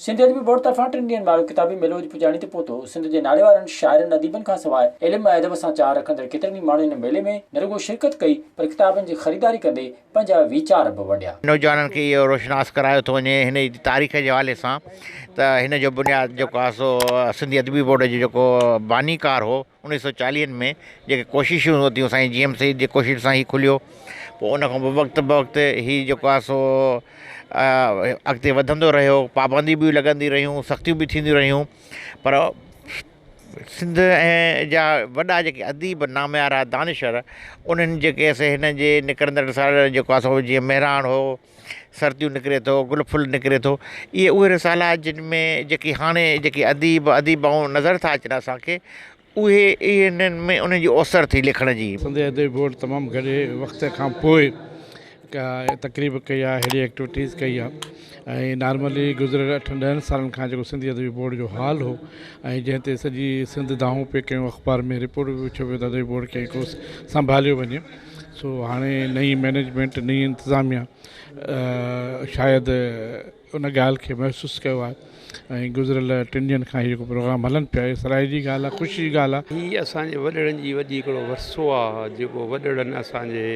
سنڌي ادبي بورڊ طرفان ٽن ڏينهن وارو ڪتابي ميلو اڄ پڄاڻي تي پهتو. سنڌ جي ناليوارن شاعرن، اديبن کان سواء علم ۽ ادب سان چاهه رکندڙ ڪيترن ئي ماڻهن هن ميلي ۾ نه رڳو شرڪت ڪئي پر ڪتابن جي خريداري ڪندي پنهنجا ويچار به ونڊيا. نوجوانن کي اهو روشناس ڪرايو ٿو وڃي هن جي تاريخ جي حوالي سان ته هن جو بنياد جيڪو آهي سو سنڌي ادبي بورڊ جو جيڪو بانيڪار هو انيس سو چاليهن ۾ جيڪي ڪوششون ورتيون سائين جي ايم سيد جي ڪوشش سان هي کليو پوء ان کان پوء وقت بوقت هي جيڪو آهي سو اڳتي وڌندو رهيو پابندي به لڳندي رهيون سختيون به ٿينديون رهيون پر سنڌ ۽ جا وڏا جيڪي اديب ناميارا دانشور انهن جيڪي سي هن جي نڪرندڙ رسالن جيڪو آهي سو جيئن مهراڻ هو سرتيون نڪري ٿو گل ڦل نڪري ٿو اهي اهي رسالا جن ۾ جيڪي هاڻي جيڪي اديب اديبائون نظر ٿا اچن اسان کي اهي اهي انهن ۾ انهن جي اوسر ٿي لکڻ جي. سنڌي ادبي بورڊ تمام گهڻي وقت کان پوء ڪا تقريب ڪئي آهي اهڙي ايڪٽيوٽيز ڪئي آهي ۽ نارملي گذريل اٺن ڏهن سالن کان جيڪو سنڌي ادبي بورڊ جو حال هو ۽ جنهن تي سڄي سنڌ دانهون پئي ڪيون اخبار ۾ رپورٽ به ڇپيو ته ادبي بورڊ کي هڪڙو سنڀاليو وڃي سو هاڻي نئين مئنيجمينٽ نئين انتظاميا شايد ان ڳالهه کي محسوس ڪيو آهي ۽ گذريل ٽن ڏينهن کان هي جيڪو پروگرام هلن پيا اهي سرهائي جي ڳالهه آهي خوشي جي ڳالهه آهي. هي اسان جي وڏڙن جي وڏي هڪڙو ورثو آ جيڪو وڏڙن اسان جي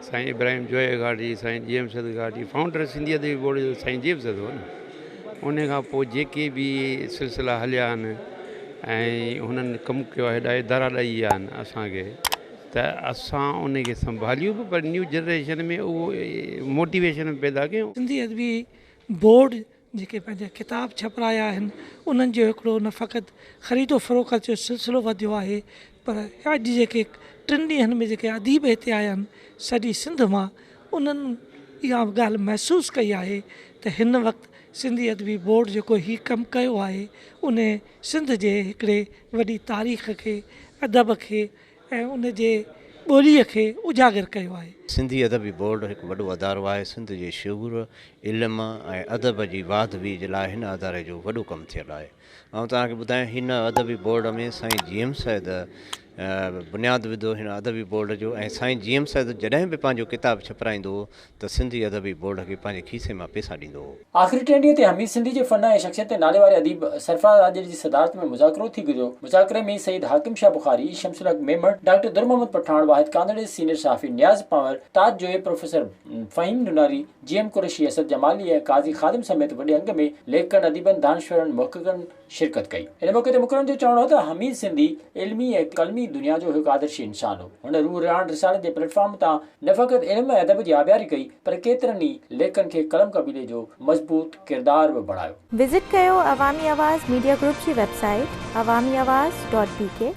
سائين ابراهيم جويي گهاٽي سائين جي ايم سيد گهاٽي فائونڊر سنڌي ادبي بورڊ جو سائين جي ايم سيد هو نه ان کان پوء جيڪي به سلسلا هليا آهن ۽ هنن ڪم ڪيو آهي هيڏا ادارا ڏئي ويا آهن اسان کي ته اسان ان کي سنڀاليون به پر نيو جنريشن ۾ اهو موٽيويشن به پيدا ڪيون. سنڌي ادبي بورڊ جيڪي پنهنجا ڪتاب ڇپرايا آهن انهن جو هڪڙو نه فقط خريد و فروخت جو سلسلو وڌيو آهي پر اڄ جيڪي ٽن ڏينهن ۾ جيڪي اديب هتي آيا آهن سڄي سنڌ مان انهن اها ڳالهه محسوس ڪئي آهي ته هن وقت سنڌي ادبي بورڊ جيڪو هي ڪم ڪيو آهي ان سنڌ جي هڪڙي وڏي تاريخ کي ادب کي ۽ ان جي ٻوليء کي اجاگر ڪيو آهي. سنڌي ادبي بورڊ هڪ وڏو ادارو آهي. سنڌ جي شعور، علم ۽ ادب جي واڌ ويجهه لاء هن اداري جو وڏو ڪم ٿيل آهي. آئون توهان کي ٻڌايان هن ادبي بورڊ ۾ سائين جي ايم سيد بنياد وڌو هن ادبي بورڊ جو ۽ سائين جي ايم سيد جڏهن به پنهنجو ڪتاب ڇپرائيندو هو ته سنڌي ادبي بورڊ کي پنهنجي کيسي مان پيسا ڏيندو هو. آخري ٽئين ڏينهن تي حميد سنڌي جي فن ۽ شخصيت تي ناليواري اديب سرفراز عاجز جي صدارت ۾ مذاڪرو ٿي گذريو. مذاڪري ۾ سيد حاڪم شاهه بخاري، شمس الحق ميمڻ، ڊاڪٽر در محمد پٺاڻ، واحد ڪانڌڙي، سينيئر صحافي نياز پنهور، تاج جويي، پروفيسر فهيم نوناري، جي ايم قريشي، اسد جمالي ۽ قاضي خادم سميت وڏي انگ ۾ ليکڪن، اديبن، دانشورن، محققن شرڪت ڪئي. ان موقعي تي مقررن جو چوڻ هو ته حميد سنڌي علمي ۽ قلمي دنيا جو هڪ آدرشي انسان هو. هن روح رهاڻ رسالي جي پليٽ فارم تان نه فقط علم ۽ ادب جي آبياري ڪئي پر ڪيترن ئي ليکڪن کي قلم قبيلي جو مضبوط ڪردار به بڻايو. وزٽ ڪيو عوامي آواز ميڊيا گروپ جي website Awami Awaz dot B K.